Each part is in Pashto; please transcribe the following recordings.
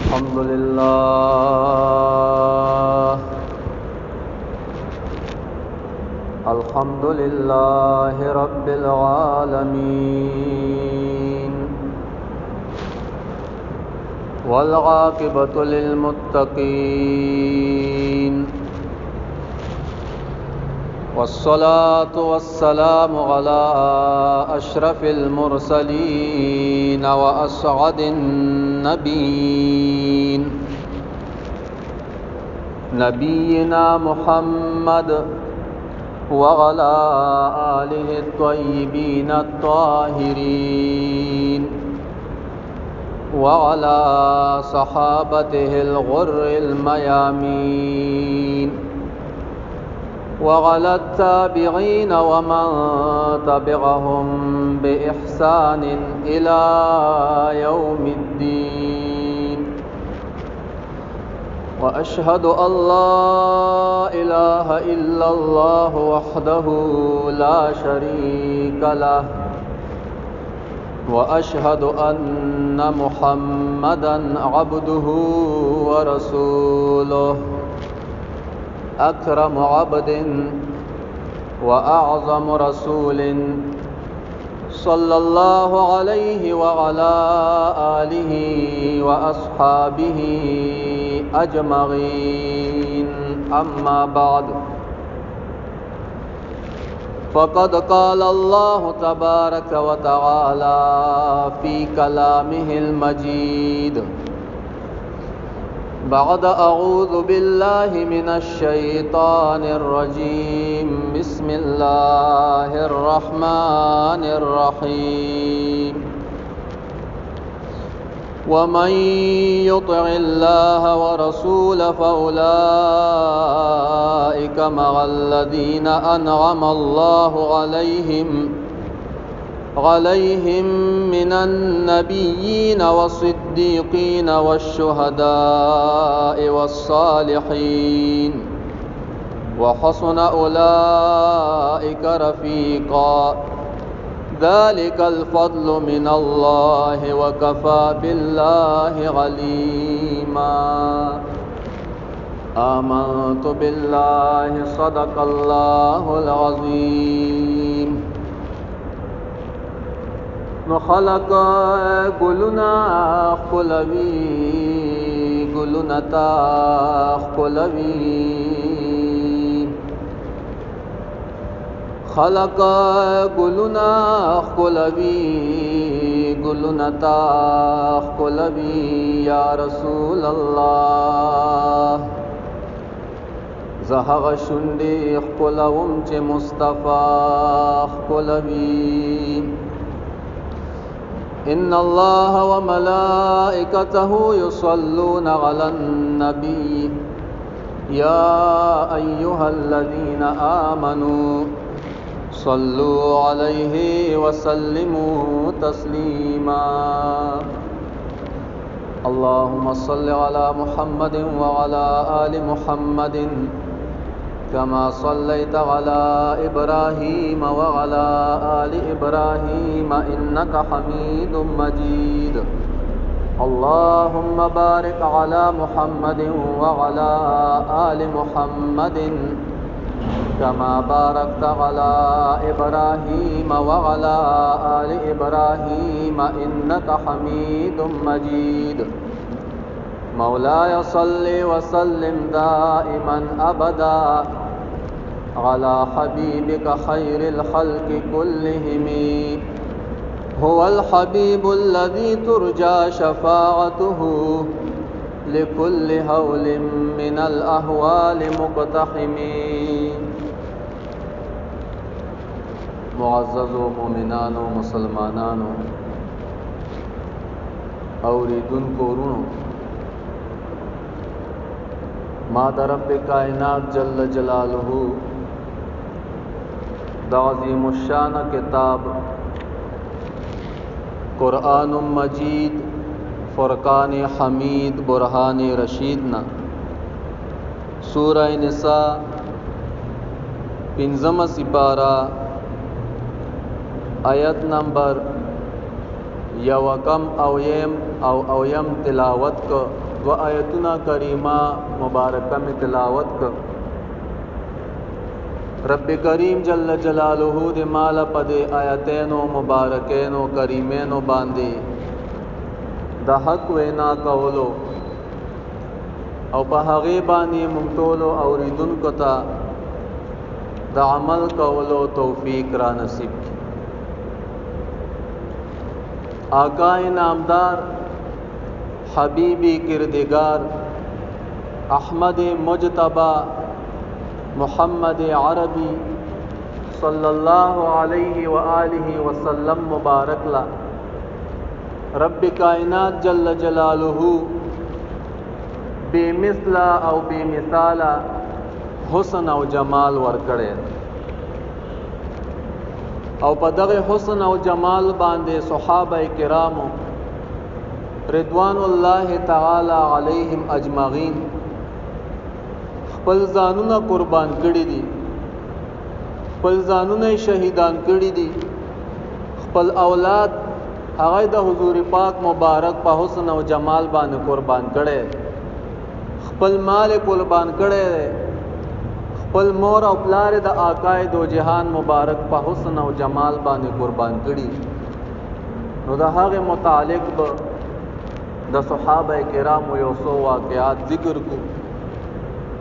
الحمد لله، الحمد لله رب العالمين، والعاقبة للمتقين، والصلاة والسلام على أشرف المرسلين وأسعد النبيين، نبينا محمد وعلى آله الطيبين الطاهرين وعلى صحابته الغر الميامين وعلى التابعين ومن تبعهم بإحسان إلى يوم الدين. وأشهد أن لا إله إلا الله وحده لا شريك له، وأشهد أن محمدا عبده ورسوله، أكرم عبد وأعظم رسول، صلى الله عليه وعلى آله وأصحابه أجمعين. أما بعد، فقد قال الله تبارك وتعالى في كلامه المجيد بعد أعوذ بالله من الشيطان الرجيم، بسم الله الرحمن الرحيم. ومن يطع الله ورسوله فأولئك مع الذين أنعم الله عليهم من النبيين والصديقين والشهداء والصالحين، وحسن أولئك رفيقا. ذلك الفضل من الله وكفى بالله عليما. آمنت بالله، صدق الله العظيم. نو خلق ګلونه خپلوي، ګلونه تا خپلوي، خلق ګلونه خپلوي، ګلونه تا خپلوي، یا رسول الله. زه هغه شونډې خپلوم چې مصطفی خپلوي. إن الله وملائكته يصلون على النبي يا أيها الذين آمنوا صلوا عليه وسلموا تسليما. اللهم صل على محمد وعلى آل محمد كما صليت على إبراهيم وعلى آل إبراهيم إنك حميد مجيد. اللهم بارك على محمد وعلى آل محمد كما باركت على إبراهيم وعلى آل إبراهيم إنك حميد مجيد. مولاي صل وسلم دائما أبدا على حبيبك خير الخلق كلهم، هو الحبيب الذي ترجى شفاعته لكل هول من الأهوال مقتحم. معزز مومنانو، مسلمانانو، اوریدونکو ورونو، ما د رب کائنات جل جلاله د عظیم الشان کتاب قرآن مجید فرقان حمید برهان رشید نا سورہ نساء پنځمه سپاره آیت نمبر یو کم او یم او او یم تلاوت کو. دو آیتونه کریمه مبارکه می تلاوت ک. رب کریم جل جلاله دې مال په دې آیتینو مبارکینو کریمینو باندې د حق وینا کولو او په هغه باندې مونږ ټولو اوریدونکو ته د عمل کولو توفیق را نصیب کړي. آقا نامدار، حبیبی کردگار، احمد مجتبی، محمد عربی صلی الله علیه و آله وسلم مبارک لا رب کائنات جل جلاله بے مثلا او بے مثالا حسن او جمال ورکړي، او په دغه حسن او جمال باندې صحابه کرامو رضوان الله تعالی علیهم اجمعین خپل ځانونه قربان کړي دي، خپل ځانونه شهیدان کړي دي، خپل اولاد هغه د حضور پاک مبارک په حسن او جمال باندې قربان کړي، خپل مال قربان کړي، خپل مور او پلار د آقای دو جهان مبارک په حسن او جمال باندې قربان کړي. نو د هغه متعلق به د صحابه کرامو یو څو واقعات ذکر کو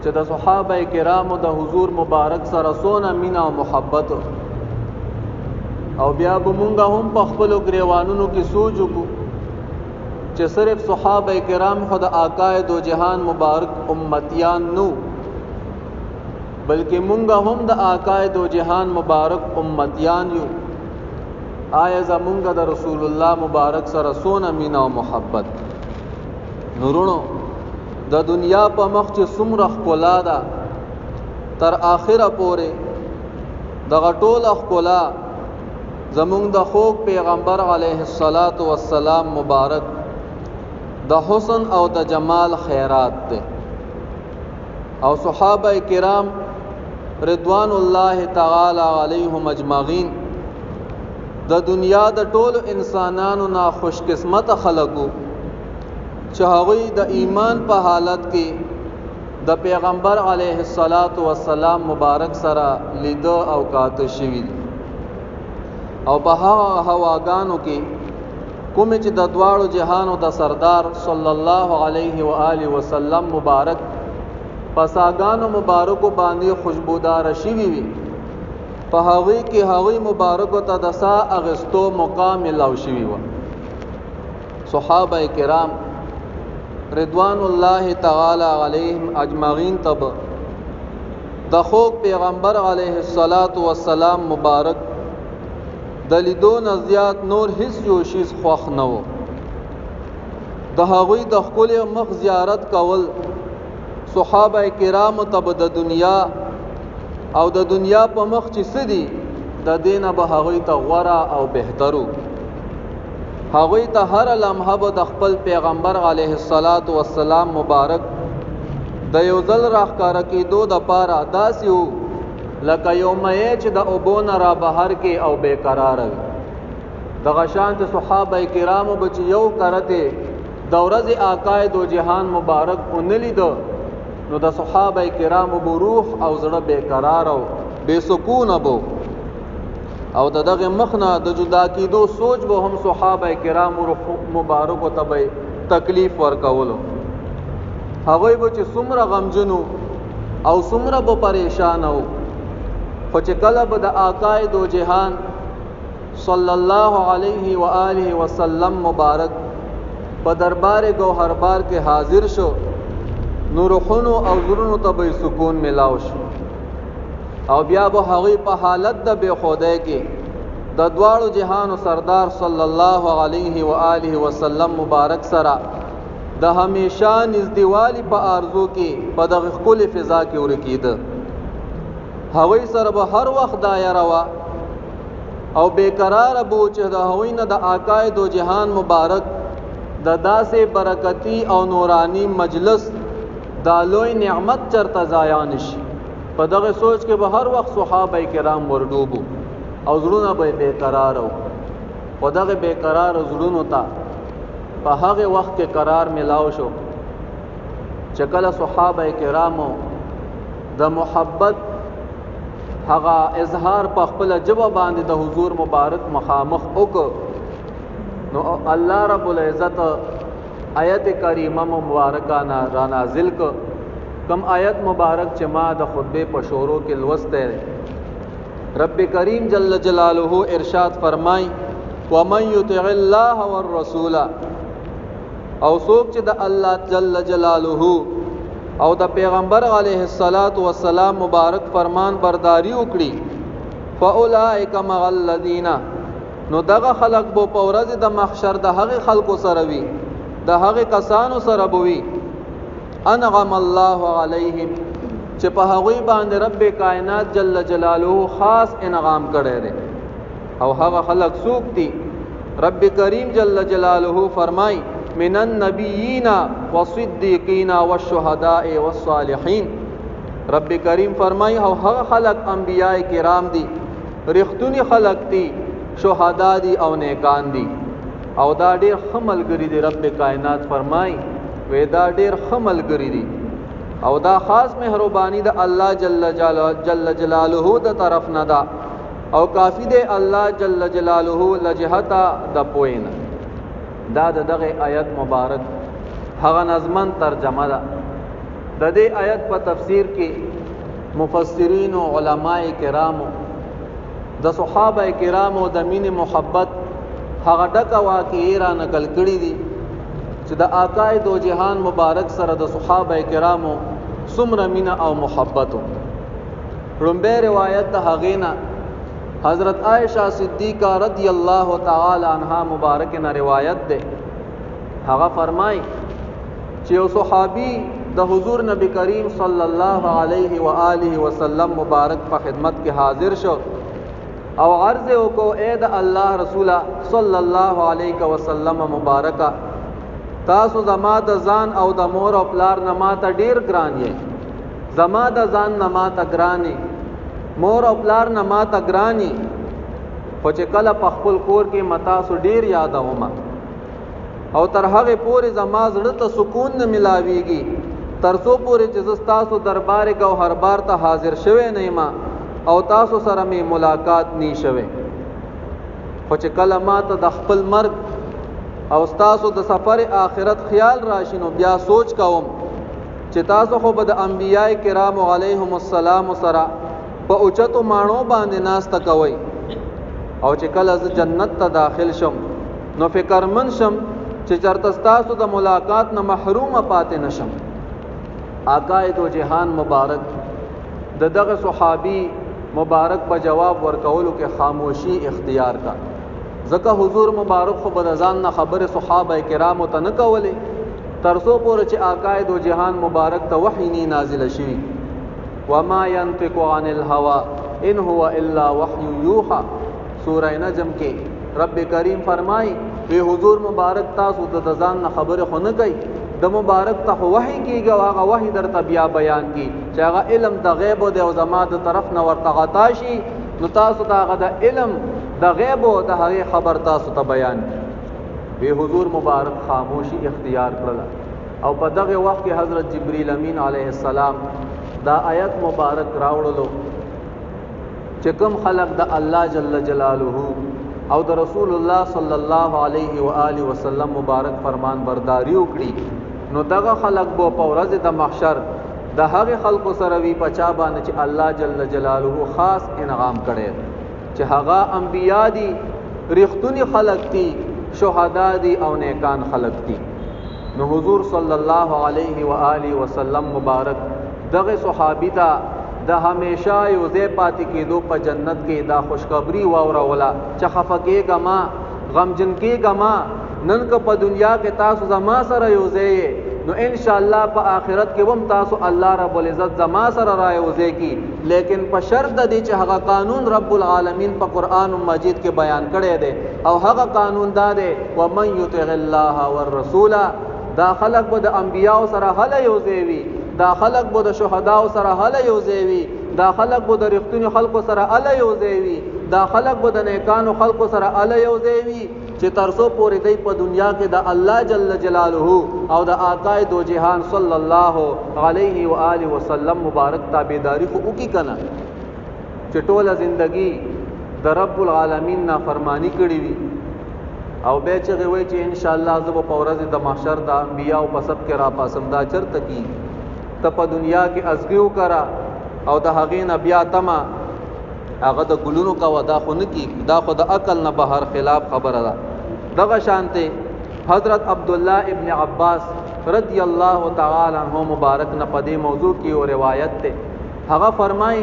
چې د صحابه کرامو د حضور مبارک سره سونه مینا او محبت، او بیا به مونږ هم په خپلو ګریوانونو کې سوچ وکړو چې صرف صحابه کرام خو د آقای دو جهان مبارک امتیان نو، بلکې مونږ هم د آقای دو جهان مبارک امتیان یو. آیا زمونږ د رسول الله مبارک سره سونه مینا او محبت؟ نورونو د دنیا په مخ چې څومره ښکلا ده تر آخره پورې دغه ټوله ښکلا زمونږ د خوږ پیغمبر علیه الصلاۃ والسلام مبارک د حسن او د جمال خیرات ده. او صحابه کرام رضوان الله تعالی علیهم اجمعین د دنیا د ټولو انسانانو نا خوش قسمت خلکو چې هغوی د ایمان په حالت کې د پیغمبر علیه الصلاۃ والسلام مبارک سره لیده او کاته شوي دي، او په هغه هواګانو کې کومې چې د دواړو جهانو د سردار صلی الله علیه و آله وسلم مبارک پساګانو مبارکو باندې خوشبودار شوي وي، په هغوی کې هغوی مبارکو ته د ساه اخیستو مقام ملاو شوي وه. صحابه کرام رضوان الله تعالی علیهم اجمعین ته به د خوږ پیغمبر علیه الصلاۃ والسلام مبارک د لیدو نه زیات نور هیڅ یو شیز خوښ نه و. د هغوی د ښکلي مخ زیارت کول صحابه کرامو ته به د دنیا او د دنیا په مخ چې څه دي د دې نه به هغوی ته غوره او بهترو. هغوی ته هره لمحه به د خپل پیغمبر علیه الصلاۃ والسلام مبارک د یو ځل راښکاره کېدو دپاره داسې و لکه یو مې چې د اوبو نه را بهر کې او بې قراره وي. دغه شان چې صحابه کرامو به چې یو کرته د ورځې آقای دو جهان مبارک ونه لیده، نو د صحابه کرامو به روح او زړه بې قراره او بې سکونه به، او د دغه مخ نه د جدا کېدو سوچ به هم صحابه کرامو روح مبارکو ته به تکلیف ورکولو. هغوی به چې څومره غمجنو او څومره به پریشان وو، خو چې کله به د آقای دو جهان صلی الله علیه و آله وسلم مبارک په دربار ګوهربار کې حاضر شو، نو روحونو او زړونو ته به سکون ملاو شو، او بیا به هغوی په حالت د بې خودۍ کې د دواړو جهانو سردار صلی الله علیه و آله وسلم مبارک سره د همیشه نږدېوالي په آرزو کې په دغه ښکلې فضا کې ورکېده. هغوی سره به هر وخت دا یره وه او بې قراره به وو چې د هغوی نه د آقای دو جهان مبارک د داسې برکتي او نوراني مجلس دا لوی نعمت چرته ضایع نشي. په دغه سوچ کې به هر وخت صحابه کرام ورډوبو او زړونه به بې قراره وو. خو دغه بې قراره زړونو ته په هغه وخت کې قرار ملاو شو چې کله صحابه کرامو د محبت هغه اظهار په خپل جبه باندې د حضور مبارک مخامخ وکړ، نو الله رب العزت آیت کریمه مبارکه را نازل ک. کم آیت مبارک چې ما د خطبه په شورو کې لوسته، رب کریم جل جلاله ارشاد فرمای: ومن یطع الله والرسول، او څوک چې د الله جل جلاله او د پیغمبر علیه الصلاۃ والسلام مبارک فرمان برداری وکړي، فاولئک مع الذین، نو دغه خلق بو په ورځ د محشر د هغه خلکو سره وي، د هغه کسانو سره بوي، انعم الله علیهم، چې په هغوی باندې رب کائنات جل جلاله خاص انعام کړی دی. او هغه خلق څوک دي؟ رب کریم جل جلاله فرمای: من النبیین والصدیقین والشهداء والصالحین. رب کریم فرمای او هغه خلق انبیاء کرام دي، رښتونی خلق دي، شهدا دي او نیکان دي، او دا ډیر ښه ملګري دي. رب کائنات فرمای وې دا ډیر ښه ملګري دي، او دا خاص مهرباني د الله جل جلاله د طرف نه ده، او کافی دی الله جل جلاله لجهتا د پوینه. دا د دغه آیت مبارک هغه نظمن ترجمه ده. د دې آیت په تفسیر کې مفسرین او علماء کرامو د صحابه کرامو د مینې محبت هغه ډکه واقعې را نقل کړي دي چې د آقای دو جهان مبارک سره د صحابه کرامو څومره مینه او محبت. لومبی روایت د هغې نه حضرت عائشہ صدیقہ رضی الله تعالی عنها مبارک نه روایت ده. هغه فرمای چې یو صحابي د حضور نبی کریم صلی الله علیه و آله وسلم مبارک په خدمت کې حاضر شو او عرض وکړو: اے د الله رسوله صلی الله علیه وسلم مبارکه، تاسو زما د ځان او د مور او پلار نه ماته ډیر ګران یې، زما د ځان نه ماته ګران یې، مور او پلار نه ماته ګران یې، خو چې کله په خپل کور کې متاسو ډیر یادوم او تر هغې پورې زما زړه ته سکون نه ملاویږي تر څو پورې چې زه ستاسو دربار ګوهربار ته حاضر شوی نه یم او تاسو سره مې ملاقات نی شوی. خو چې کله ما ته د خپل مرګ او ستاسو د سفر آخرت خیال راشي، نو بیا سوچ کوم چې تاسو خو به د انبیاء کرامو علیهم السلام سره په اوچتو ماڼو باندې ناسته کوئ، او چې کله زه جنت ته داخل شم نو فکرمن شم چې چرته ستاسو د ملاقات نه محرومه پاتې نشم. آقای دو جهان مبارک د دغه صحابي مبارک په جواب ورکولو کې خاموشي اختیار کا، ځکه حضور مبارک خو به د ځان نه خبرې صحابه کرامو ته نه کولې تر څو پورې چې آقای دو جهان مبارک ته وحی نی نازله شوي. وما ينطق عن الهوى ان هو الا وحي يوحى. سوره نجم کې رب کریم فرمای وی حضور مبارک تاسو د ځان نه خبره خو نه کوي، د مبارک ته خو وحی کیږي او هغه وحی درته بیا بیان کی چې هغه علم د غیب دی او زما د طرف نه ورته عطا شي، نو تاسو ته هغه د علم د غیب او د هغې خبر تاسو ته بیان کی. وی حضور مبارک خاموشي اختیار کړله، او په دغه وخت کې حضرت جبرئیل امین علیه السلام دا آیت مبارک راوړلو چې کوم خلق د الله جل جلاله او د رسول الله صلی الله علیه و آله وسلم مبارک فرمان برداری وکړي، نو دغه خلق به په ورځ د محشر د هغه خلقو سره وي په چا باندې چې الله جل جلاله خاص انعام کړی، چې هغه انبیا دي، رښتوني خلق دي، شهدا دي او نیکان خلق دي. نو حضور صلی الله علیه و آله وسلم مبارک دغه صحابي ته د همیشه یو ځای پاتې کېدو په جنت کې دا خوشخبری واوروله چې خفه کېږه ما، غمجن کېږه ما، نن که په دنیا کې تاسو زما سره یو ځای یې نو انشاءالله په آخرت کې هم تاسو الله رب العزت زما سره را یو ځای کی، لیکن په شرط د دې چې هغه قانون رب العالمین په قرآن مجید کې بیان کړی دی، او هغه قانون دا دی: ومن یطع الله والرسول. دا خلق به د انبیاو سره هله یو ځای وي، دا خلق به د شهداو سره هله یو ځای وي، دا خلق به د رښتوني خلقو سره هله یو ځای وي، دا خلق به د نیکانو خلقو سره هله یو ځای وي چې تر څو پورې دی په دنیا کې د الله جل جلاله او د آقای دو جهان صلی الله علیه و آله وسلم مبارک تابعداري خو وکي کنه. چې ټوله زندگی د رب العالمین نافرمانی کړی وي او به چې وای چې ان شاء الله زه په ورځ د محشر د انبیاء په سب کې را پاسم، دا چرته کی؟ ته په دنیا کې ازګیو کرا او د هغې نه بیا تمه هغه د ګلونو کوه، دا خو نه کیږي، دا خو د عقل نه بهر خلاف خبره ده. دغه شانته حضرت عبد الله ابن عباس رضی الله تعالی عنہ مبارک نه په دې موضوع کې یو روایت ده. هغه فرمای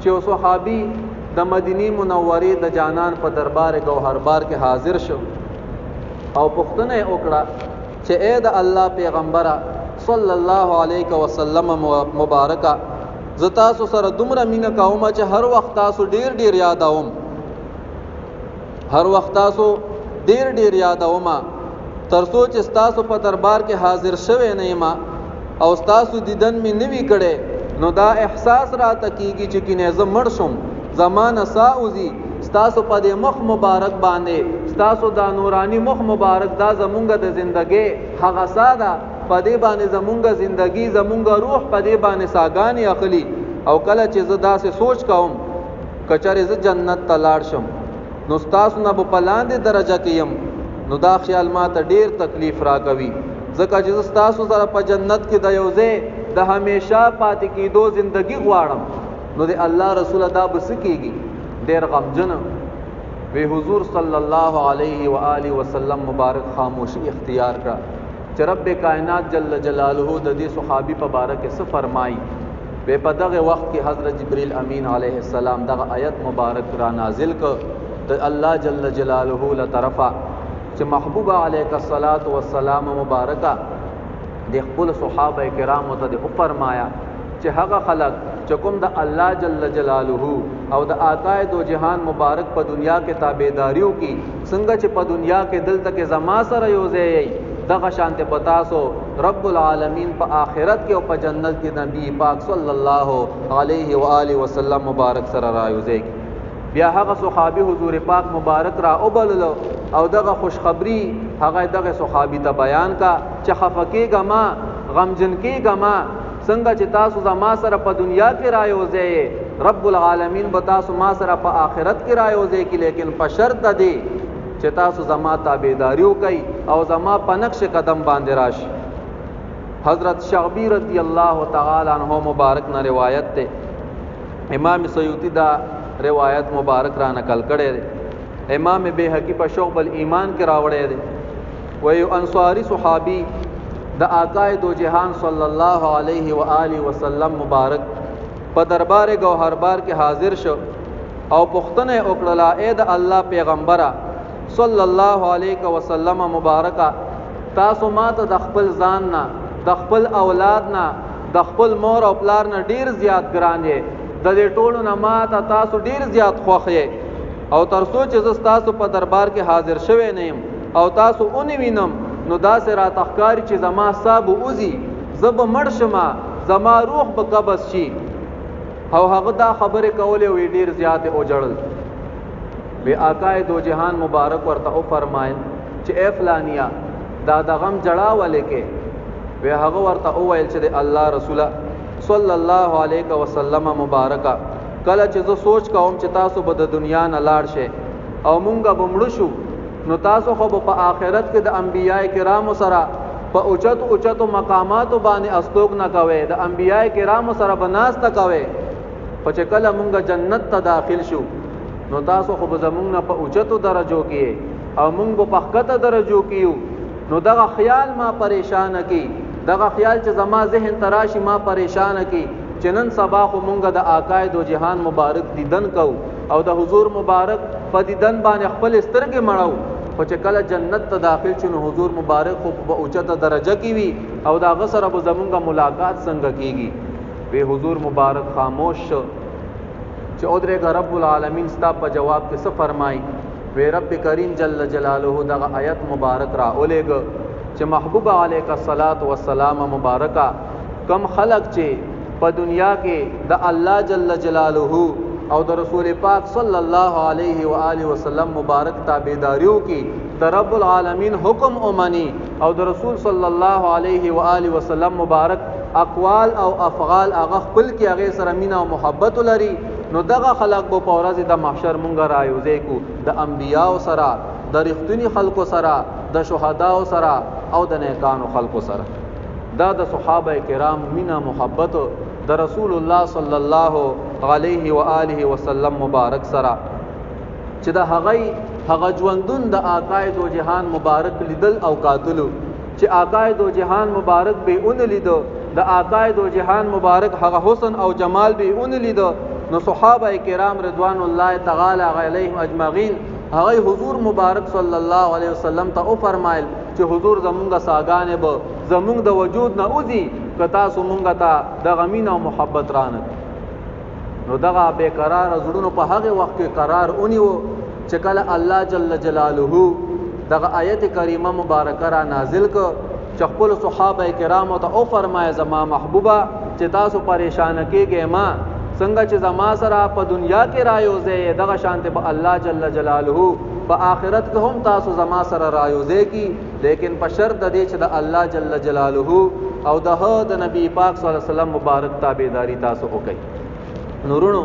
چې صحابي د مدینی منورې د جانان په دربار ګوهربار کې حاضر شو او پوښتنه یې وکړه چې اے د الله پیغمبره صلی الله علیه وسلم مبارکه، زه تاسو سره دومره مینه کوم چې هر وخت تاسو ډیر ډیر یادوم، هر وخت تاسو ډیر ډیر یادوم، تر څو چې تاسو په دربار کې حاضر شوی نه یم او تاسو دیدن مې نه وی کړی، نو دا احساس راته کیږي چې کینې زه مړ شم، زمانه سا اوزي. ستاسو په دې مخ مبارک باندې، ستاسو دا نورانی مخ مبارک، دا زمونږ د زندګۍ هغه سا ده، په دې باندې زمونږ زندگی، زمونږ روح په دې باندې ساګانې اخلي. او کله چې زه داسې سوچ کوم کچرې زه جنت ته لاړ شم نو ستاسو نه به په لاندې درجه کې یم، نو دا خیال ما ته ډیر تکلیف راکوي، ځکه چې زه ستاسو سره په جنت کې د یو ځای د همیشه پاتې کېدو زندگی غواړم. نو د الله رسول دا به څه کېږي؟ ډېر غمجن وی. حضور صلی الله علیه و آله وسلم مبارک خاموشي اختیار کړه چې رب کائنات جل جلاله د دې صحابي په باره کې څه فرمایي. وی په دغه وخت کې حضرت جبرئیل امین علیه السلام دغه آیت مبارک را نازل ک د الله جل جلاله له طرفه چې محبوب علیک الصلاۃ والسلام مبارکه، د خپل صحابه کرامو ته د فرمایا چې هغه خلک چې کوم د الله جل جلاله او د آقای دو جهان مبارک په دنیا کې تابعداریو کی، څنګه چې په دنیا کې دلته کې زما سره یو ځای دغه شانته پتاسو رب العالمین په آخرت کې او په جنت کې نبی پاک صلی الله علیه و آله وسلم مبارک سره رايوځي. بیا هغه صحابي حضور پاک مبارک را وبللو او دغه خوشخبری هغه دغه صحابي ته بیان کا چې خفقېږه ما، غمجن کېږه ما، څنګه چې تاسو زما سره په دنیا کې رايوځي، رب العالمین به تاسو ما سره په آخرت کې رايوځي کې، لیکن په شرط دی چې تاسو زما تابعداري وکئ او زما په نقش قدم باندې راشي. حضرت شعبی رضی الله تعالی عنہ مبارک نه روایت ده، امام سیوطی دا روایت مبارک را نقل کړی دی، امام بیهقی په شعب الایمان کې راوړی دی. وی انصاری صحابي د آقای دو جهان صلی الله علیه و آله وسلم مبارک په دربار ګوهربار کې حاضر شو او پوښتنه یې وکړله، ای د الله پیغمبره صلی الله علیه وسلم مبارکه، تاسو ما ته د خپل ځان نه، د خپل اولاد نه، د خپل مور او پلار نه ډیر زیات ګران یې، د دې ټولو نه ما ته تاسو ډیر زیات خوښ یې، او تر څو چې زه ستاسو په دربار کې حاضر شوی نه یم او تاسو ونې وینم نو داسې راته ښکاري چې زما ساه به وځي، زه به مړ شم، زما روح به قبض شي. او هغه دا خبرې کولې وی ډیر زیات اوجړل. وی آقای دو جهان مبارک ورته او فرمایل چې اے فلانیا، دا د غم جړا ولې کې؟ وی هغه ورته وویل چې د الله رسوله صلی الله علیه وسلم مبارکه، کله چې زه سوچ کوم چې تاسو به د دنیا نه لاړ شئ او مونږ به مړ شو، نو تاسو خو به په آخرت کې د انبیای کرامو سره په اوچتو اوچتو مقاماتو باندې استوګ نه کوئ، د انبیای کرامو سره به ناسته کوئ، خو چې کله مونږ جنت ته داخل شو نو تاسو خو به زمونږ نه په اوچتو درجو کې او مونږ به په ښکته درجو کې یو. نو دغه خیال ما پریشان کی، دغه خیال چې زما ذهن ته راشي ما پریشان کی چې نن سبا خو مونږ د آقای دو جهان مبارک دیدن کو او د حضور مبارک په دیدن باندې خپل سترګې مړو، خو چې کله جنت ته داخل شو نو حضور مبارک خو په اوچته درجه کې وي او د هغه سره به زمونږ ملاقات څنګه کیږي؟ وی حضور مبارک خاموش شو چې اودرېږه، رب العالمین ستا په جواب کې څه فرمایي؟ وی رب کریم جل جلاله دغه آیت مبارک را اولېږه چې محبوب علیک الصلاۃ والسلام مبارکه، کم خلق چې په دنیا کې د الله جل جلاله او د رسول پاک صلی الله علیه و آله وسلم مبارک تابعداریو کې، د رب العالمین حکم اومني او د رسول صلی الله علیه و آله وسلم مبارک اقوال او افعال هغه خپل کې هغه سره مینا او محبت لري، نو دغه خلق به په ورځ د محشر مونږ رايوځای کو د انبیاو سره، د رښتوني خلکو سره، د شهداو سره او د نیکانو خلکو سره. دا د صحابه کرام مینا محبت د رسول الله صلی الله علیه و آله وسلم مبارک سره، چې د هغه هغه ژوندون د آقای دو جهان مبارک لیدل او قاتلو، چې آقای دو جهان مبارک به اون لیدو، د آقای دو جهان مبارک هغه حسن او جمال به اون لیدو، نو صحابه کرام رضوان الله تعالی علیهم اجمعین هغه حضور مبارک صلی الله علیه وسلم ته او فرمایل چې حضور زمونږ ساګانې به زمونږ د وجود نه اوځي که تاسو مونږ ته د غمین او محبت رانه. نو دغه بے قرار زړونو په هغه وخت کې قرار اونیو چې کله الله جل جلاله دغه آیت کریمه مبارکه را نازل ک چې خپل صحابه کرامو ته او فرمایه زما محبوبه چې تاسو پریشان کېږئ ما، څنګه چې زما سره په دنیا کې رایوځئ دغه شانته به الله جل جلاله په آخرت کې هم تاسو زما سره رایوځئ کی، لیکن په شرط د دې چې د الله جل جلاله او د د نبی پاک صلی الله علیه وسلم مبارک تابعداري تاسو وکړئ. نورونو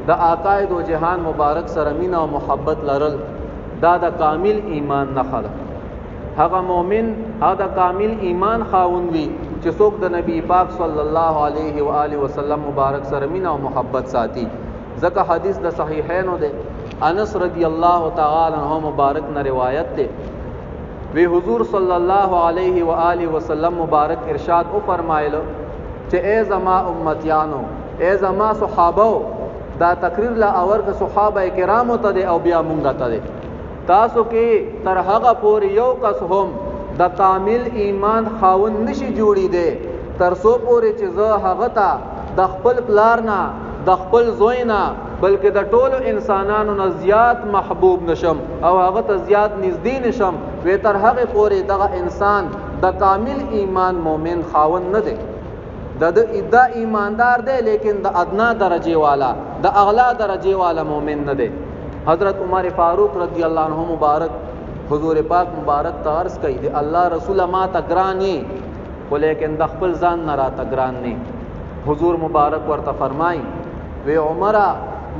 د عقاید او جهان مبارک سره مینا او محبت لرل دا د کامل ایمان نښه ده. هغه مؤمن هغه د کامل ایمان خاوند وي چې څوک د نبی پاک صلی الله علیه و آله وسلم مبارک سره مینا او محبت ساتي. ځکه حدیث د صحیحینو ده، انس رضی الله تعالی عنہ مبارک نه روایت ده، وی حضور صلی الله علیه و آله وسلم مبارک ارشاد او فرمایلو چې ای زما امتیانو، ای زما صحابو، دا تقریر لا اور که صحابه کرامو ته دی او بیا مونږ ته دی، تاسو کې تر هغه پورې یو کس هم د کامل ایمان خاوند نشي جوړی دی تر څو پورې چې زه هغه ته د خپل پلار نه، د خپل زوی نه، بلکې د ټولو انسانانو نه زیات محبوب نشم او هغه ته زیات نږدې نشم. وی تر هغه پورې دغه انسان د کامل ایمان مؤمن خاوند نه دی. د دا ایماندار دی لیکن د ادنا درجه والا، د اغلا درجه والا مؤمن نه دی. حضرت عمر فاروق رضی الله عنه مبارک حضور پاک مبارک ته عرض کوي، دی الله رسول ما ته ګران یې خو لیکن د خپل ځان نه راته ګران نه. حضور مبارک ورته فرمایي، وی عمره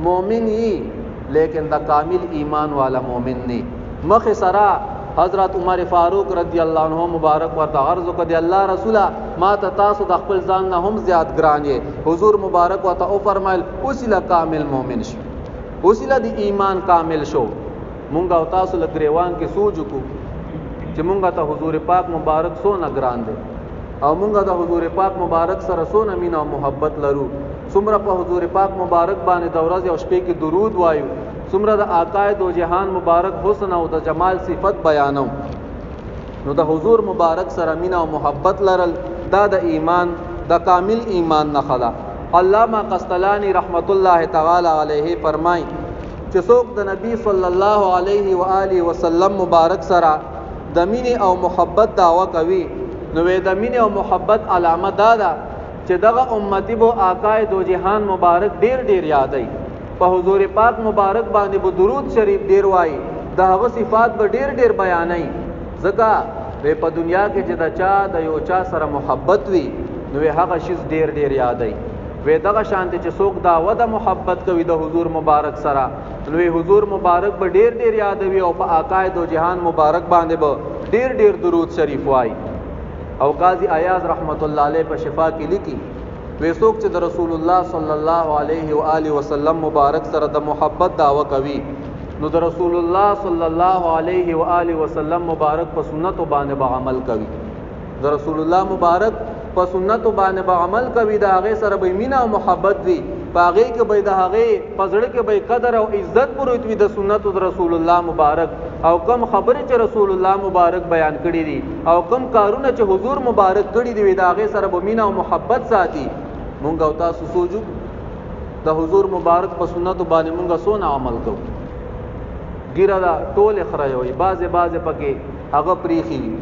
مؤمن یې لیکن د کامل ایمان والا مؤمن نه. مخ سره حضرت عمر فاروق رضی الله عنه مبارک ورته عرض وکړ، دی الله رسوله ما ته تاسو د خپل ځان نه هم زیات ګران یې. حضور مبارک ورته وفرمایل، اوسله کامل مؤمن شو، اوسله د ایمان کامل شو. مونږ او تاسو له ګریوان کې سوچ وکړو چې مونږ ته حضور پاک مبارک څونه ګران دی او مونږ د حضور پاک مبارک سره څونه مینه او محبت لرو، څومره په حضور پاک مبارک باندې د ورځې او شپې کې درود وایو، څومره د عقاید او جهان مبارک حسن او د جمال صفت بیانو. نو د حضور مبارک سره مینه او محبت لرل دا د ایمان د کامل ایمان نښه ده. علامه قسطلانی رحمت الله تعالی علیه فرمای چې څوک د نبی صلی الله علیه و آله وسلم مبارک سره د مینې او محبت دعوه کوي، نو د مینې او محبت علامه دا ده چې دغه امتی بو آقای دو جهان مبارک ډیر ډیر یادای، په حضور پاک مبارک باندې به درود شریف ډیر وای، د هغه صفات به ډیر ډیر بیانای. ځکه وی په دنیا کې چې د چا د یو چا سره محبت وي نو هغه شیز ډیر ډیر یادای. وی دغه شان چې څوک دعوه د محبت کوي د حضور مبارک سره، نو حضور مبارک به ډیر ډیر یادوي او په آقای دو جهان مبارک باندې به ډیر ډیر درود شریف وای. او قاضي ایاز رحمت الله علیه په شفا کې لیکي، وی څوک چې د رسول الله صلی الله علیه و آله وسلم مبارک سره د محبت دعوه کوي، نو د رسول الله صلی الله علیه و آله وسلم مبارک په سنتو باندې به عمل کوي. د رسول الله مبارک په سنتو باندې به عمل کوي، د هغې سره به مینه او محبت وي، په هغې کې به د هغې په زړه کې به قدر او عزت پروت وي د سنتو د رسول الله مبارک، او کم خبرې چې رسول الله مبارک بیان کړي دي او کم کارونه چې حضور مبارک کړي دي، د هغې سره به مینه او محبت ساتي. مونږ او تاسو سوچو د حضور مبارک په سنتو باندې مونږ څونه عمل کوو؟ ګیره ده ټولې خریوي، بعضې بعضې پکې هغه پریښي وي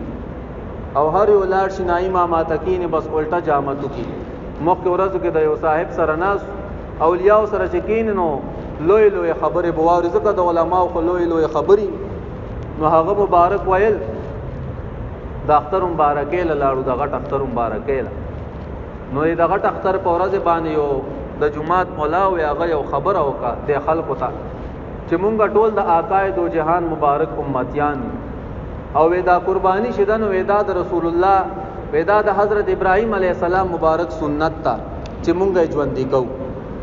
او هر یو لاړ شي نایي ماما ته کښېني، بس الټه جامه توکي. مخکې ورځو کې د یو صاحب سره ناست، اولیاو سره چې کښېني نو لوی لوی خبرې به واوري، ځکه د علماو خو لوی لوی خبرې. نو هغه مبارک ویل د اختر مبارکې له لاړو، د غټ اختر مبارکې له. نو د غټ اختر په ورځ باندې یو د جماعت مولا وی، هغه یو خبره وکړه د خلکو ته چې مونږ ټول د آقای دو جهان مبارک امتیان یو، او ودا قربانی شدن ودا د رسول الله ودا د حضرت ابراهیم علی السلام مبارک سنت ته چې مونږ ژوند کو.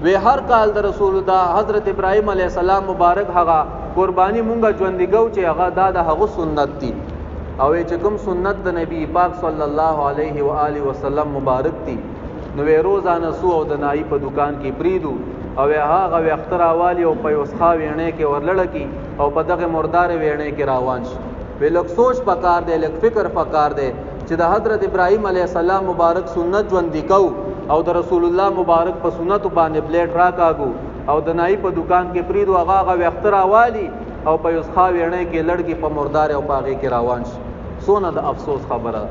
وی هر کال د رسول الله حضرت ابراهیم علی السلام مبارک هغه قربانی مونږ ژوند کو چې هغه دا د هغه سنت دی، او چې کوم سنت د نبی پاک صلی الله علیه و آله وسلم مبارک دی، نو وی روزانه سو او د نای په دکان کې پریدو، او هغه وخت راوالی او په یوسخا وینې کې ورلړه کی او په دغه مردار وینې کې روان شي. وی لږ سوچ پکار دی، لږ فکر پکار دی چې د حضرت ابراهیم علیه السلام مبارک سنت ژوند کو او د رسول الله مبارک په سنت باندې بلیټ راکاږو او د نای په دکان کې پریدو، هغه هغه وخت راوالی او په یوسخا وینې کې لړګي په مردار او پاغې کې روان شي. سونه د افسوس خبره.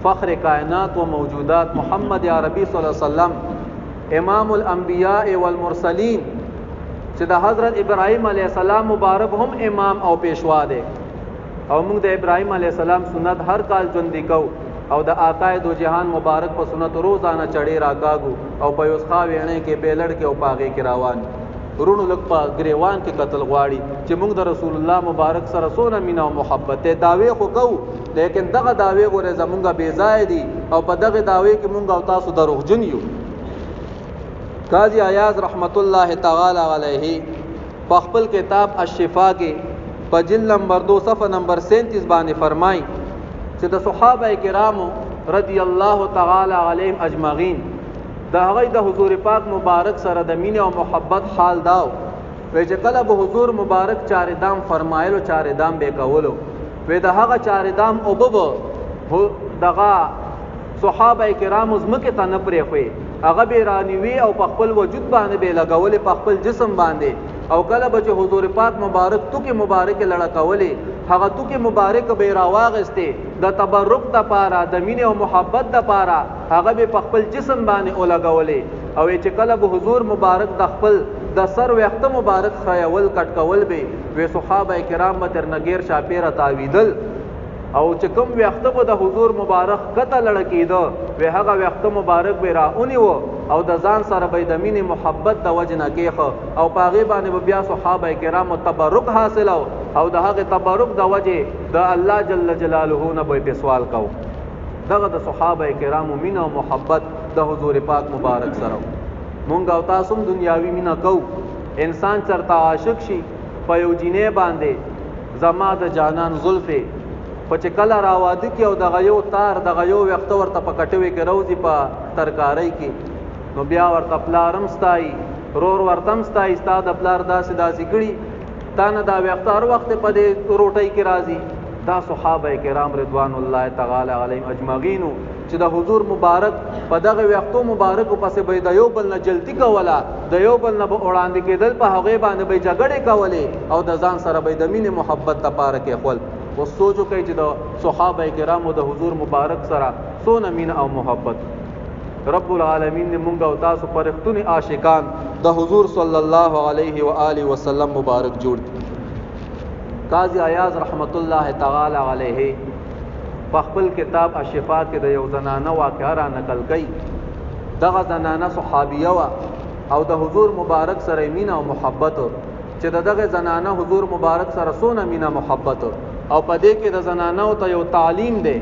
فخر کائنات و موجودات محمد عربی صلی الله علیه وسلم امام الانبیاء والمرسلین چې د حضرت ابراهیم علیه السلام مبارک هم امام او پیشوا دی، او موږ د ابراهیم علیه السلام سنت هر کال ژوندي کو او د آقای دو جهان مبارک په سنت روزانه چړې راکاږو او په یوسخا ویڼې کې بیلړ کې او پاغې کې روان. ورونو لږ په ګریوان کې قتل غواړي چې موږ د رسول الله مبارک سره څونه مینه او محبت دی. دعوې خو کوو، لیکن دغه دعوې ګورې زمونږ بې ځایه دي او په دغه دعوې کې مونږ او تاسو دروغجن یو. قاضي ایاز رحمت الله تعالی علیه په خپل کتاب الشفا کې په جلد نمبر 2 صفحه نمبر 37 باندې فرمایي چې د صحابه کرامو رضی الله تعالی علیهم اجمعین د هغه د حضور پاک مبارک سره د مینې او محبت حال داو وی چې کله به حضور مبارک چار دام فرمایلو، چار دام به کولو، وی د هغه چار دام او به دغه صحابه کرامو ځمکې ته نه پرېښوي، هغه به رانیوي او په خپل وجود باندې به لګولې، په خپل جسم باندې. او کله به چې حضور پاک مبارک توکې مبارک لړکولې، هغه توکې مبارک به راواغستې د تبرک دپاره، د مینې او محبت دپاره، هغه به په خپل جسم باندې ولګولې. او چې کله به حضور مبارک د خپل د سر ویښته مبارک خریول کټکول به، وی صحابه کرام به تر نګیر چاپیره تاویدل، او چې کوم ویښته به د حضور مبارک کته لړکېده، وی هغه ویښته مبارک به را ونیو او د ځان سره به د مینې محبت د وجې نه کېښه، او په هغې باندې به بیا صحابه کرامو تبرک حاصلو او د هغې تبرک د وجې د الله جل جلاله نه به یې پرې سوال کوو. دغه د صحابه کرامو مینه او محبت د حضور پاک مبارک سره. مونږ او تاسو هم دنیاوي مینه کوو. انسان چرته عاشق شي په یو جینۍ باندې، زما د جانان زلفې، خو چې کله راواده کړي او دغه یو تار دغه یو ویښته ورته په کټوې کې روځي په ترکارۍ کې، نو بیا ورته پلار هم ستایي، رور ورته هم ستایي، ستا د پلار داسې داسې کړي، تا نه دا ویښته هر وخت په دې روټۍ کې راځي. دا صحابه کرام رضوان الله تعالی علیهم اجمعین چې د حضور مبارک په دغه ویښتو مبارکو پسې به د یو بل نه جلتي کوله، د یو بل نه به وړاندې کېدل، په هغې باندې به یې جګړې کولې او د ځان سره به یې د مینې محبت دپاره کېښول. اوس سوچ وکړئ چې د صحابه کرامو د حضور مبارک سره څونه مینه او محبت. رب العالمین دې مونږ او تاسو په رښتوني عاشقان د حضور صلی الله علیه و آله وسلم مبارک جوړ کړي. قاضي ایاز رحمت الله تعالی علیه په خپل کتاب الشفا کې د یو زنانه واقعه را نقل کړي. دغه زنانه صحابیه وه او د حضور مبارک سره مینه او محبت، چې د دغه زنانه حضور مبارک سره څونه مینه محبت، او په دې کې د زنانو ته یو تعلیم دی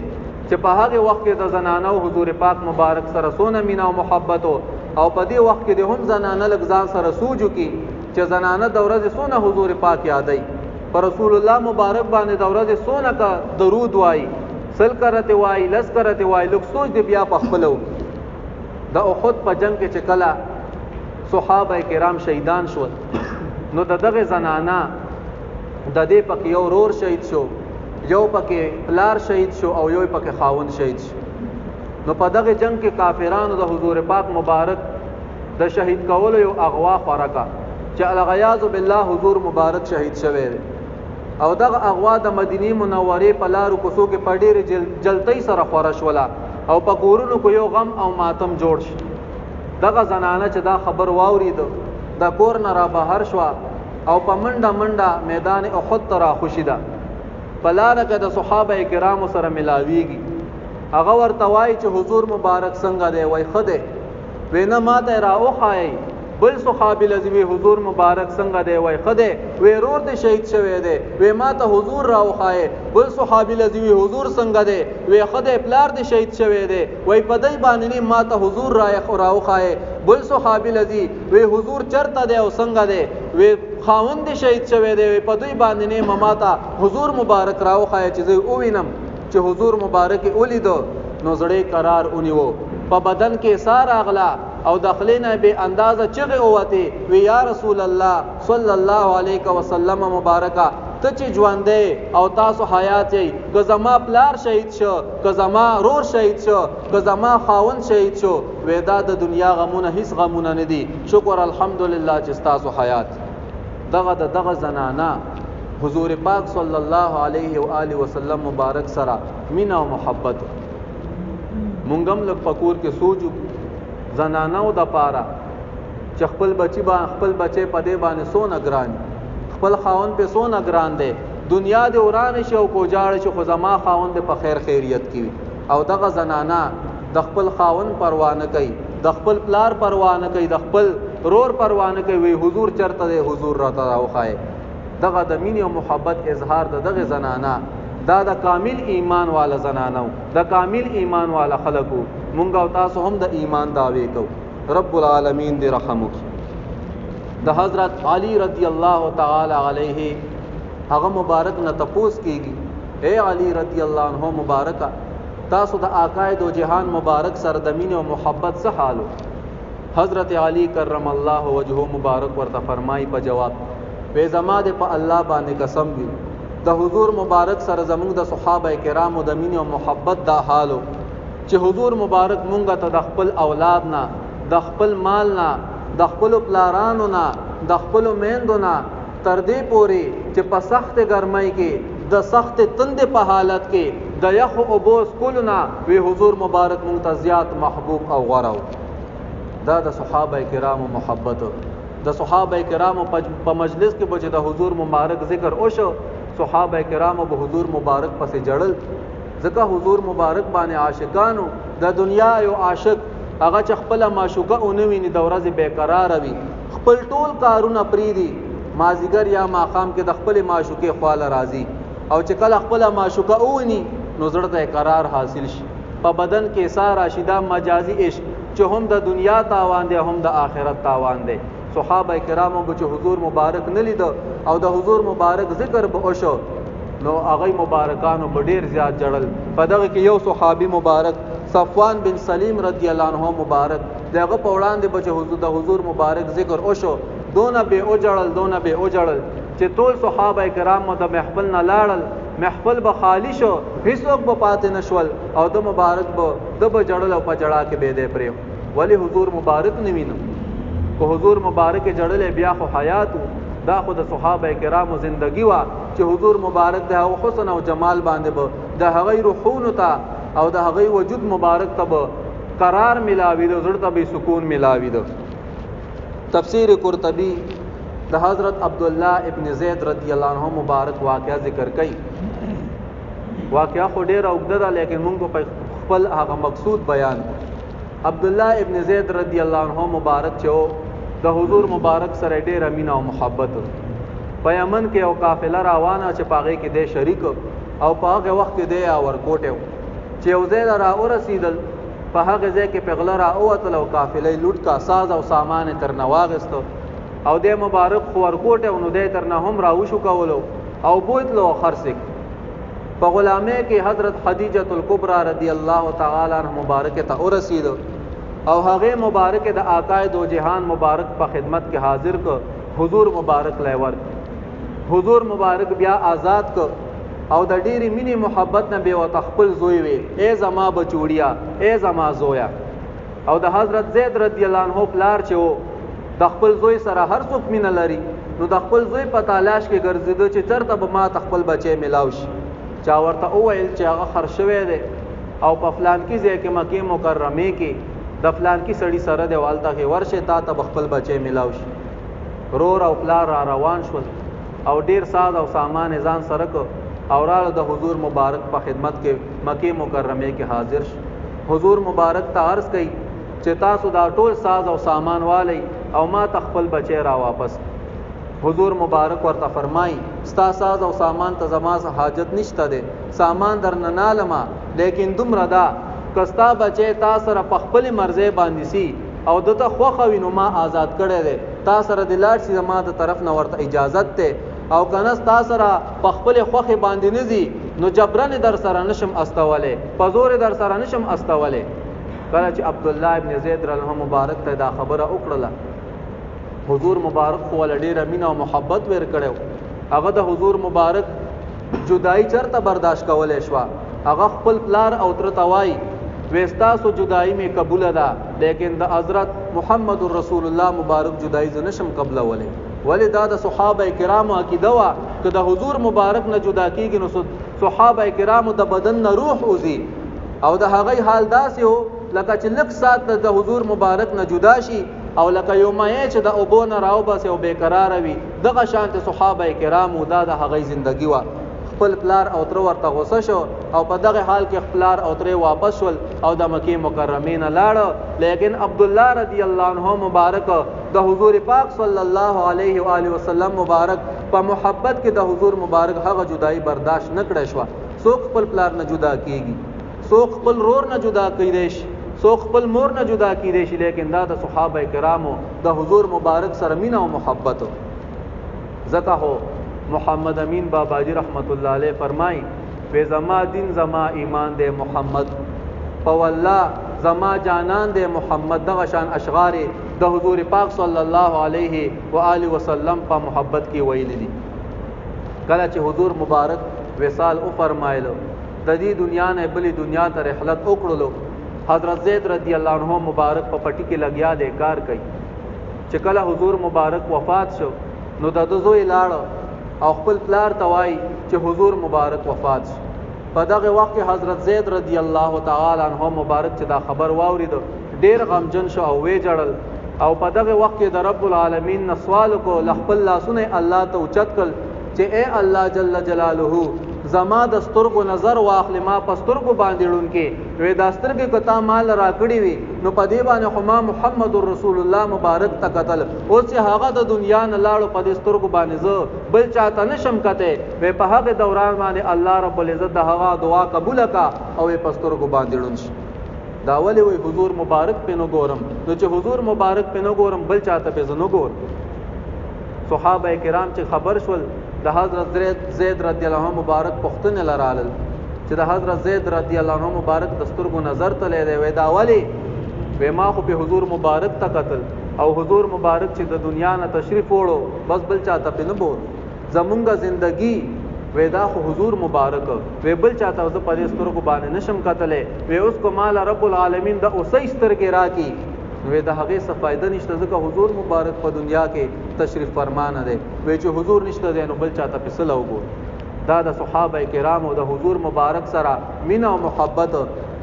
چې په هغه وخت کې د زنانو حضور پاک مبارک سره څونه مینه او محبت، او په دې وخت کې د هم زنانه لږ ځان سره سوچ وکړي چې زنانه د ورځې څونه حضور پاک یادوي، پر رسول الله مبارک باندې د ورځې څونه که درود وایي، 100 کرتې وایي، 10 کرتې وایي، لږ سوچ دې بیا په خپله وکړي. د احد په جنګ کې چې کله صحابه کرام شهیدان شول، نو د دغه زنانه د دې پکې یو رور شهید شو، یو پکې پلار شهید شو او یو پکې خاوند شهید شو. نو په دغه جنگ کې کافرانو د حضور پاک مبارک د شهید کولو یو اغوا خوره کړه چې العیاذ بالله حضور مبارک شهید شوی دی. او دغه اغوا د مدینې منورې په لارو کوڅو کې په ډېرې جلتۍ سره خوره شوله او په کورونو کې یو غم او ماتم جوړ شو. دغه زنانه چې دا خبر واورید د کور نه را بهر شوه، او په منډه منډه میدان احد ته راخوشي ده. په لاره کې د صحابه کرامو سره ملاویږي، هغه ورته وایي چې حضور مبارک څنګه دی؟ وای ښه دی. وی نه، ماته را وښایئ. بل صحابي لذي وی حضور مبارک څنګه دی؟ وای ښه دی. وی رور دې شهید شوی دی، وی ماته حضور را وښایئ. بل صحابي لذي وی حضور څنګه دی؟ وی ښه دی، پلار دې شهید شوی دی، وای په دې باندې نه، ماته حضور را وښایئ. بل صحابي لذي وی حضور چرته دی او څنګه دی؟ وی خاوند دې شهید شوی دی، وی په دوی باندې نه، ماته حضور مبارک را وښایئ چې زه ووینم. چې حضور مبارک ولیدو نو زړه قرار ونیو، په بدن کې سار اغلا او د خولې نه بې اندازه چغې ووتې، وی یا رسول الله صلی الله علیه وسلم مبارکه، ته چې ژوندی او تاسو حیات یئ، که زما پلار شهید شو، که زما رور شهید شو، که زما خاوند شهید شو، وی دا د دنیا غمونه هیڅ غمونه نه دي، شکر الحمدلله چې ستاسو حیات. دغه د دغه زنانه حضور پاک صلی الله علیه و آله وسلم مبارک سره مینا او محبت. مونږ هم لږ پکور کې سوچو زنانو د پاره چې خپل بچی با خپل بچی په دې باندې سونه ګران، خپل خاون په سونه ګران دی، دنیا دې وران شي او کوجاړ شي خو زما خاون دې په خیر خیریت کې وي. او دغه زنانه د خپل خاون پروا نه کوي، د خپل پلار پروا نه کوي، د خپل رور پروا نه کوي، وی حضور چرته دی، حضور راته راوښایي. دغه د مینې او محبت اظهار د دغه زنانه، دا د کامل ایمان والا زنانه، د کامل ایمان والا خلکو. مونږ او تاسو هم د ایمان دعوی کو، رب العالمین دې رحم وکړي. د حضرت علی رضی الله تعالی علیه هغه مبارک نه تپوس کیږي، اے علی رضی الله عنه مبارکه، تاسو د آقای دو جهان مبارک سره د مینې او محبت څه حالو؟ حضرت علی کرم الله وجهه مبارک ورته فرمایي په جواب، وې زما د په الله باندې قسم وي، د حضور مبارک سره زموږ د صحابه کرامو د مینې او محبت دا حالو چې حضور مبارک مونږ ته د خپل اولاد نه، د خپل مال نه، د خپل پلارانو نه، د خپل میندو نه، تر دې پورې چې په سخت ګرمۍ کې، د سخت تندې په حالت کې، د یخو اوبو څکلو نه وی حضور مبارک مونږ ته زیات محبوب او غوره. دا د صحابه کرامو محبت. د صحابه کرامو په مجلس کې به چې د حضور مبارک ذکر وشو، صحابه کرامو به حضور مبارک پسې جړل، ځکه حضور مبارک باندې عاشقانو. د دنیا یو عاشق هغه چې خپله معشوقه ونه ویني د ورځې بېقراره وي، خپل ټول کارونه پرېږدي، مازیګر یا ماښام کې د خپلې معشوقې خواله راځي او چې کله خپله معشوقه وویني نو زړه ته یې قرار حاصل شي، په بدن کې ساه راشي. دا مجازي عشق چې هم د دنیا تاوان دی هم د آخرت تاوان دی. صحابه کرامو به چې حضور مبارک نه لیده او د حضور مبارک ذکر به وشو نو هغه مبارکانو به ډیر زیات جړل. په دغه کې یو صحابي مبارک صفوان بن سلیم رضی الله عنه مبارک، دغه په وړاندې به چې حضور د حضور مبارک ذکر وشو دونه به وجړل، دونه به وجړل چې ټول صحابه کرام د محفل نه لاړل، محفل به خالی شو، هیڅوک به پاتې نشول او د مبارک به د به جړل او په جړا کې به دی پرې. ولی حضور مبارک نه وینم؟ که حضور مبارک جړلې بیا خو حیات. دا خو د صحابه کرامو زندگی وا چې حضور مبارک د هغه حسن او جمال باندې به د هغه روحونو ته او د هغه وجود مبارک ته به قرار ملاوي د زړه ته به سکون ملاوي. ده تفسیر قرطبی د حضرت عبد الله ابن زید رضی الله عنه مبارک واقعہ ذکر کړي. واقعہ خو ډیره اوږده ده لیکن مونږ په خپل هغه مقصود بیان. عبد الله ابن زید رضی الله عنه مبارک چې د حضور مبارک سره ډیره مینه او محبت، په یمن کې یو قافله روانه چې پاغه کې دی شریک او په هغه وخت کې دی ورکوټه چې یو ځای را ورسیدل، په هغه ځای کې په غله را اوتل او قافله لوټ کا، ساز او سامان تر نواغستو او د مبارک خو ورکوټه نو دی تر نه هم را وشو کولو او بوتلو خرڅ. په غلامۍ کې حضرت خدیجه الکبرى رضی الله تعالی عنہ مبارک ته ورسید او هغه مبارک د آقای دو جهان مبارک په خدمت کې حاضر ک، حضور مبارک لور حضور مبارک بیا آزاد ک او د ډېری مینې محبت نه به وته خپل زوی وی، ای زما بچوړیا، ای زما زویا. او د حضرت زید رضی الله عنه پلار چې و د خپل زوی سره هر څوک مینه لري نو د خپل زوی په تلاش کې ګرځېده چې چرته به ما ته خپل بچی ملاو شي. چا ورته وویل چې هغه خرڅ شوی دی او په فلانکي ځای کې مکې مکرمې کې د فلانکي سړي سره دی، هلته کې ورشې تا ته به خپل بچی ملاو شي. رور او پلار را روان شول او ډیر ساز او سامان ځان سره کو او راله د حضور مبارک په خدمت کې مکه مکرمه کې حاضر شو. حضور مبارک ته عرض کړي چې تاسو دا ټول ساز او سامان والی او ما ته خپل بچی را واپس. حضور مبارک ورته فرمایي، ستا ساز او سامان ته زما حاجت نشته دی، سامان در نه نالمه، لیکن دومره ده که ستا بچی تا سره په خپلې مرضۍ باندې سي او ده ته خوښه وي نو ما آزاد کړی دی، تا سره دې لاړ سي، زما د طرف نه ورته اجازت دی، او که نه ستا سره په خپلې خوښې باندې نه ځي نو جبرن در سره نشم استولی، په زور در سره نشم استولی. کله چې عبدالله ابن زید رضی الله مبارک ته دا خبره وکړله، حضور مبارک خو ول ډیره مینه او محبت ور کړو، هغه د حضور مبارک جدائی چرته برداشت کولای شو. هغه خپل پلار او تر ته وایي، وې ستاسو جدائی مې قبوله ده، لیکن د حضرت محمد رسول الله مبارک جدائی زه نشم قبلولی. ولې؟ دا د صحابه کرامو عقیده وه که د حضور مبارک نه جدا کیږي نو صحابه کرامو د بدن نه روح وځي، او د هغې حال داسې و لکه چې لږ ساعت د حضور مبارک نه جدا شي او لکه یو مایع چې د اوبو نه راوباسي او بېقراره وي، دغه شانتې صحابه کرامو دا د هغې زندګي وه. خپل پلار او تره ورته غوسه شو او په دغه حال کې پلار او تره واپس شول او د مکې مکرمې نه لاړ. لیکن عبدالله رضی الله عنه مبارک د حضور پاک صلی الله علیه و آله وسلم مبارک په محبت کې د حضور مبارک هغه جدائی برداشت نه کړی شوه. څوک خپل پلار نه جدا کیږي، څوک خپل رور نه جدا کیدی شي، څوک خپل مور نه جدا کیدی شي، لیکن دا د صحابه کرامو د حضور مبارک سره مینه او محبت. ځکه هو محمد امین باباجی رحمت الله علیه فرمای، وې زما دین زما ایمان دی محمد، په والله زما جانان دی محمد. دغه شان اشعار د حضور پاک صلی الله علیه و آله وسلم په محبت کې ویلي دي. کله چې حضور مبارک وصال او فرمایلو، د دې دنیا نه بلې دنیا ته رحلت وکړلو، حضرت زید رضی الله عنه مبارک په پټي کې لګیا دی کار کوي. چې کله حضور مبارک وفات شو نو د ده زوی لاړ او خپل پلار ته وایي چې حضور مبارک وفات شو. په دغه وخت کې حضرت زید رضی الله تعالی عنه مبارک چې دا خبر واورید ډیر غمجن شو او ویې ژړل، او په دغه وخت کې د رب العالمین نه سوال وکړو، له خپل لاسونه یې الله ته اوچت کړل چې ای الله جل جلاله زما د سترګو نظر واخلې، ما په سترګو باندې ړوند کې، وې دا سترګې که تا مال راکړې وي نو په دې باندې خو ما محمد رسول الله مبارک ته کتل، اوس چې هغه د دنیا نه لاړو په دې سترګو باندې زه بل چاته نشم کتی. وې په هغه دوران باندې الله رب العزت د هغه دعا قبوله کا او وې په سترګو باندې ړوند شي. دا ولې وایي حضور مبارک پې نه ګورم؟ نو چې حضور مبارک پې نه ګورم بل چاته پې زه نه ګورم. صحابه کرام چې خبر شول د حضرت زید رضی الله عنه مبارک پوښتنې له رالل چې د حضرت زید رضی الله عنه مبارک د سترګو نظر تللی دی، وایي دا ولې؟ وایي ما خو پې حضور مبارک ته کتل او حضور مبارک چې د دنیا نه تشریف وړو بس بل چاته پې نه بوت، زمونږ زندگی وی دا خو حضور مبارک، وی بل چاته زه په دې سترګو باندې نشم کتلی، وی اوس که مال رب العالمین د اوسۍ سترګې راکړي وی د هغې څه فایده نشته، ځکه حضور مبارک په دنیا کې تشریف فرمانه دی، وی چې حضور نشته دی نو بل چاته پې څه له وګورو. دا د صحابه کرامو د حضور مبارک سره مینه او محبت.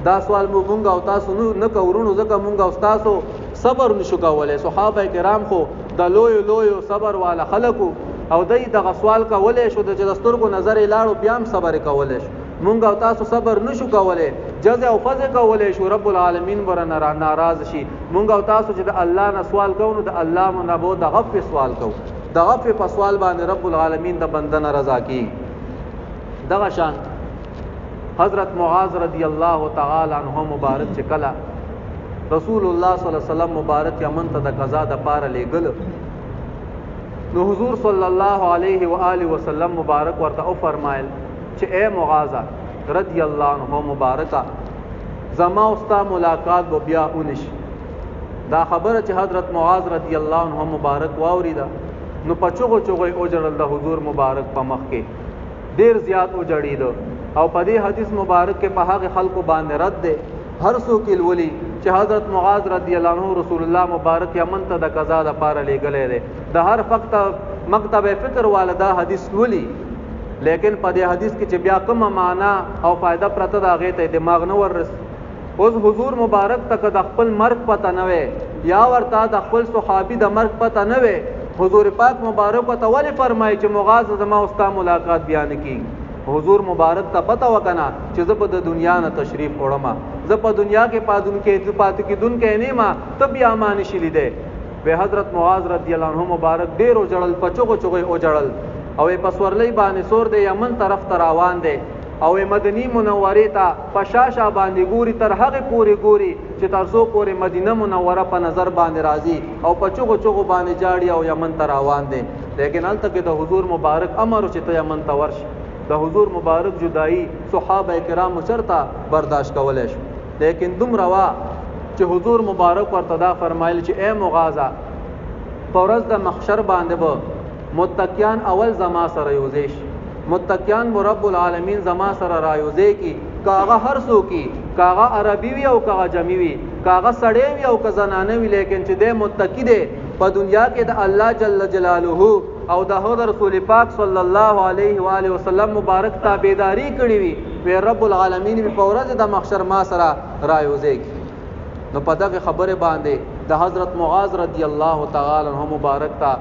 دا سوال مو مونږ او تاسو نه کوو وروڼو، ځکه مونږ او تاسو صبر نشو کولی. صحابه کرام خو د لویو لویو صبر والا خلکو او دی دغه سوال کولی شو چې د سترګو نظر یې لاړو بیا هم صبر یې کولی شو. مونږ او تاسو صبر نشو کولی، جزع او فزع کولی شو، رب العالمین به رانه ناراض شي. مونږ او تاسو چې د الله نه سوال کوو نو د الله نه به د عفوې سوال کوو، د عفوې په سوال باندې رب العالمین د بنده نه رضا کیږي. دغه شان حضرت معاذ رضی الله تعالی عنہ مبارک چې کله رسول الله صلی الله علیه وسلم مبارک یمن ته د قضا د پاره لېږل نو حضور صلی الله علیه و آله وسلم مبارک ورته او فرمایل چې اے معاذ رضی الله عنه مبارکا، زما او ستا ملاقات به بیا ونشي. دا خبره چې حضرت معاذ رضی الله عنه مبارک واوریده نو په چغو چغو یې وژړل د حضور مبارک په مخ کې ډیر زیات وژړېده. او په دې حدیث مبارک کې په هغه خلکو باندې رد دی، هر څوک یې لولي چې حضرت معاذ رضی الله عنه رسول الله مبارک یمن ته د قضا دپاره لېږلی دی. د هر فقط مکتب فکر والا دا حدیث لولي، لیکن په دې حدیث کې چې بیا کومه معنا او فایده پرته ده هغې ته دماغ نه وررسي. اوس حضور مبارک ته که د خپل مرګ پته نه وی یا ورته د خپل صحابي د مرګ پته نه وی حضور پاک مبارک ته ولې فرمایي چې معاذ زما او ستا ملاقات بیا نه کیږي؟ حضور مبارک ته پته وکنه چې زه په د دنیا نه تشریف وړم، زه په دنیا کې پادون کې پاتې کېدونکی نه ما، ته بیا ما نشي لیدی. به حضرت معاذ رضی الله عنه مبارک ډیر وژړل، په چغو چغو یې وژړل او په سورلۍ باندې سور دی یمن طرف ته روان دی او مدني منورې ته په شا شا باندې ګوري، تر هغې پورې ګوري چې تر څو پورې مدینه منوره په نظر باندې راځي او په چغو چغو باندې جاړي او یمن ته روان دی. لیکن هلته کې د حضور مبارک امر چې ته یمن ته ورشي. د حضور مبارک جدایي صحابه کرامو چرته برداشت کولی شو؟ لیکن دومره وه چې حضور مبارک ورته دا فرمایل چې ای معاذه، په ورځ د محشر باندې به متقیان اول زما سره یوځای شي، متقیان به رب العالمین زما سره رایوځای کی، که هغه هر څوک وي، که هغه عربي وي او که هغه جمي وي، که هغه سړی وي او که زنانه وي، لیکن چې دی متقي دی په دنیا کې د الله جل جلاله او د هغه رسول پاک صلی الله علیه و آله وسلم مبارک تابعداري کړې وي، وی رب العالمین به په ورځ د محشر ما سره رایوځای کی. نو په دغه خبره باندې د حضرت معاذ رضی الله تعالی عنہ مبارک ته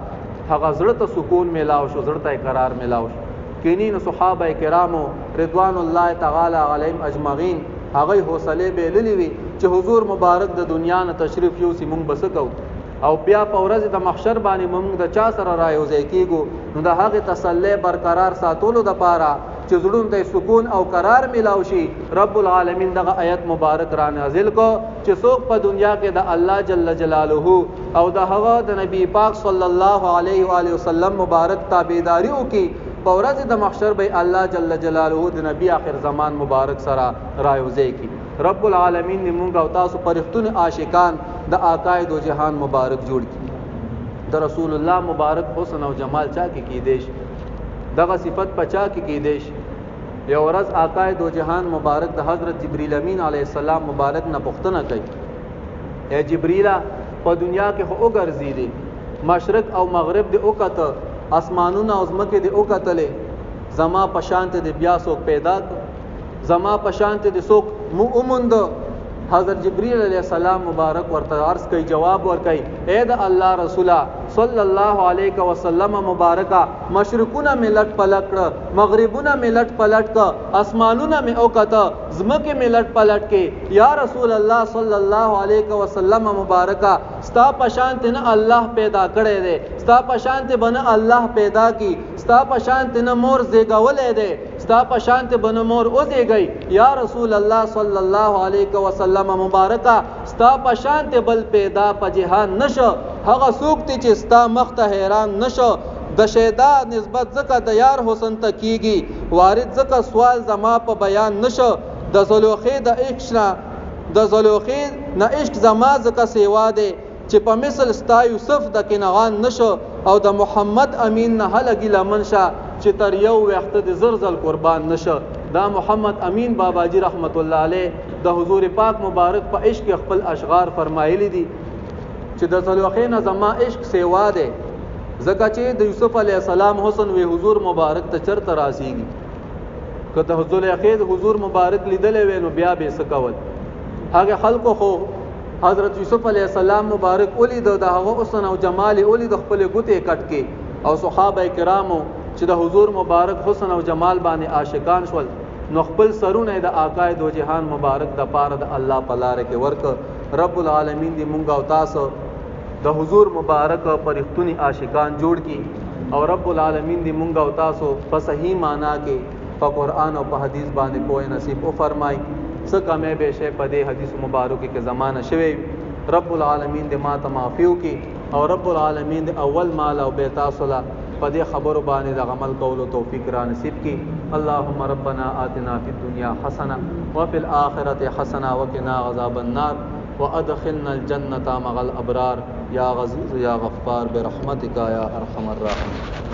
هغه زړه ته سکون میلاو شو، زړه ته قرار میلاو شو. کینی نو صحابه کرامو رضوان الله تعالی علیهم اجمعین هغه حوصله بیللی وی چې حضور مبارک د دنیا نه تشریف یوسي، مونږ بس کو او بیا په ورځ د محشر باندې مونږ د چا سره رایوځای کیږو. نو د هغې تسلی برقرار ساتلو دپاره چې زړونو ته سکون او قرار میلاو شي، رب العالمین دغه آیت مبارک را نازل کو چې څوک په دنیا کې د الله جل جلاله او د هغه د نبی پاک صلی الله علیه و آله وسلم مبارک تابعداري وکړي، په ورځ د محشر به الله جل جلاله د نبی آخر زمان مبارک سره رایوځای کی. رب العالمین دې مونږ او تاسو پرښتون عاشقان د آقای دو جهان مبارک جوړ کړي. د رسول الله مبارک حسن او جمال چا کې کیدی شي؟ دغه صفت په چا کې کیدی شي؟ یو ورځ آقای دو جهان مبارک د حضرت جبرئیل امین علیه السلام مبارک نه پوښتنه کوي، ای جبرئیله، په دنیا کې خو وګرځېدې، مشرق او مغرب دې وکته، اسمانونه او ځمکې دې وکتلې، زما په شان ته دې بیا څوک پیدا کړ؟ زما په شان ته دې څوک مو وموند؟ حضرت جبرئیل علیه السلام مبارک ورته عرض کوي، جواب ورکوي، ای د الله رسوله صلی الله علیه وسلم مبارکه، مشرقونه مې لټ پلټ کړه، مغربونه مې لټ پلټ کړه، اسمانونه مې وکته، ځمکې مې لټ پلټ کې، یا رسول الله صلی الله علیه وسلم مبارکه، ستا په شان ته نه الله پیدا کړی دی، ستا په شان ته به نه الله پیدا کی، ستا په شان ته نه مور زیږولی دی، ستا په شان ته به نه مور وزیږي، یا رسول الله صلی الله علیه وسلم مبارکه، ستا په شان ته بل پیدا په جهان نشو، هغه څوک دی چې ستا مخ ته حیران نشو. د شیدا نسبت ځکه د یار حسن ته کیږي، وارد ځکه سوال زما په بیان نشو. د زلوخې د عشق نه، د زلوخې نه عشق زما ځکه سیوا دی چې په مثل ستا یوسف د کنعان نشو، او د محمد امین نه هله ګیله من شه چې تر یو ویښته د زر ځل قربان نشو. دا محمد امین باباجي رحمت الله علیه د حضور پاک مبارک په عشق خپل اشعار فرمایلی دي چې د زلوخې نه زما عشق سیوا دی، ځکه چې د یوسف علیه السلام حسن وی حضور مبارک ته چرته راسیږي. که د زلیخې د حضور مبارک لیدلی وی نو بیا به څه کول؟ هغه خلکو خو حضرت یوسف علیه السلام مبارک ولید، د هغه حسن او جمال یې ولید، خپلې ګوتې یې کټ کې. او صحابه کرامو چې د حضور مبارک حسن او جمال باندې عاشقان شول، نو خپل سرونه یې د آقای دو جهان مبارک د پاره د الله په لاره کې ورکړ. رب العالمین دې مونږ او تاسو د حضور مبارک پر رښتوني عاشقان جوړ کړي، او رب العالمین دې مونږ او تاسو په صحیح معنا کې په قرآن او په حدیث باندې پوهه نصیب وفرمایي. څه کمی به شي په دې حدیث مبارک کې زمانه شوی، رب العالمین دې ما ته معافي وکړي، او رب العالمین دې اول مال او بیا تاسو له په دې خبرو باندې د عمل کولو توفیق را نصیب کړي. اللهم ربنا آتنا فی الدنیا حسنه وفي الآخرة حسنه وقنا عذاب النار وادخلنا الجنة مع الابرار یا عزیز یا غفار برحمتک یا ارحم الراحمین.